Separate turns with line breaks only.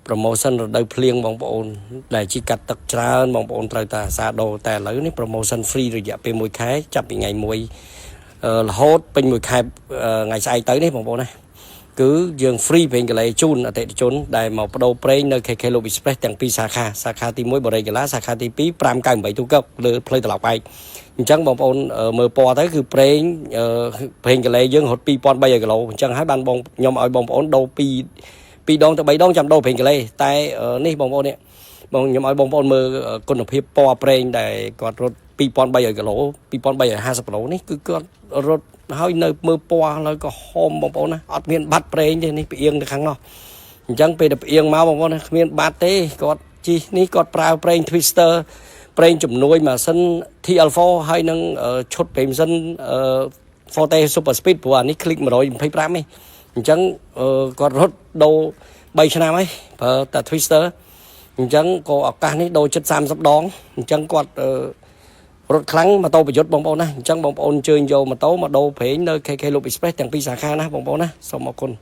Promotion រដូវភ្លៀងបងប្អូនដែលជីកាត់ទឹកច្រើនបងប្អូនត្រូវតែអាសាដូរតែឥឡូវនេះ promotion free រយៈពេល1ខែចាប់ពីថ្ងៃ1រហូតពេញ1ខែថ្ងៃស្អែកទៅនេះបងប្អូនណាគឺយើង free ប្រេងកាឡេជូនអតិថិជនដែលមកបដូរប្រេងនៅ KK Lube Express ទាំងពីរសាខាសាខាទី1បូរីកាឡាសាខាទី2 598ទូកឹកលើផ្លូវត្រឡោកបែកអញ្ចឹងបងប្អូនមើលពណ៌ទៅគឺប្រេងប្រេងកាឡេយើងរត់2300គីឡូអញ្ចឹងហើយបានបងខ្ញុំឲ្យបងប្អូនដូរពី2ដងទៅ3ដងចាំដូរប្រេងកាឡេតែនេះបងប្អូននេះបងខ្ញុំឲ្យបងប្អូនមើលគុណភាពពណ៌ប្រេងដែលគាត់រត់2300គីឡូ2350គីឡូនេះគឺគាត់រត់ហើយនៅមើលពណ៌ហើយក៏ហមបងប្អូនណាអត់មានបាត់ប្រេងទេនេះផ្អៀងទៅខាងនោះអញ្ចឹងពេលដែលផ្អៀងមកបងប្អូនណាគ្មានបាត់ទេគាត់ជីនេះគាត់ប្រើប្រេង Twister ប្រេងជំនួយម៉ាស៊ីន TL4 ហើយនឹងឈុតប្រេងម៉ាស៊ីន Forte Super Speed ព្រោះអានេះ click 125ទេអញ្ចឹងគាត់រត់ដូរ3ឆ្នាំហើយប្រើតែ Twister អញ្ចឹងក៏ឱកាសនេះដូរជិត30ដងអញ្ចឹងគាត់រត់ខ្លាំងម៉ូតូប្រយុទ្ធបងប្អូនណាអញ្ចឹងបងប្អូនអញ្ជើញយកម៉ូតូមកដូរប្រេងនៅ KK Lube Express ទាំងពីរសាខាណាបងប្អូនណាសូមអរគុណ។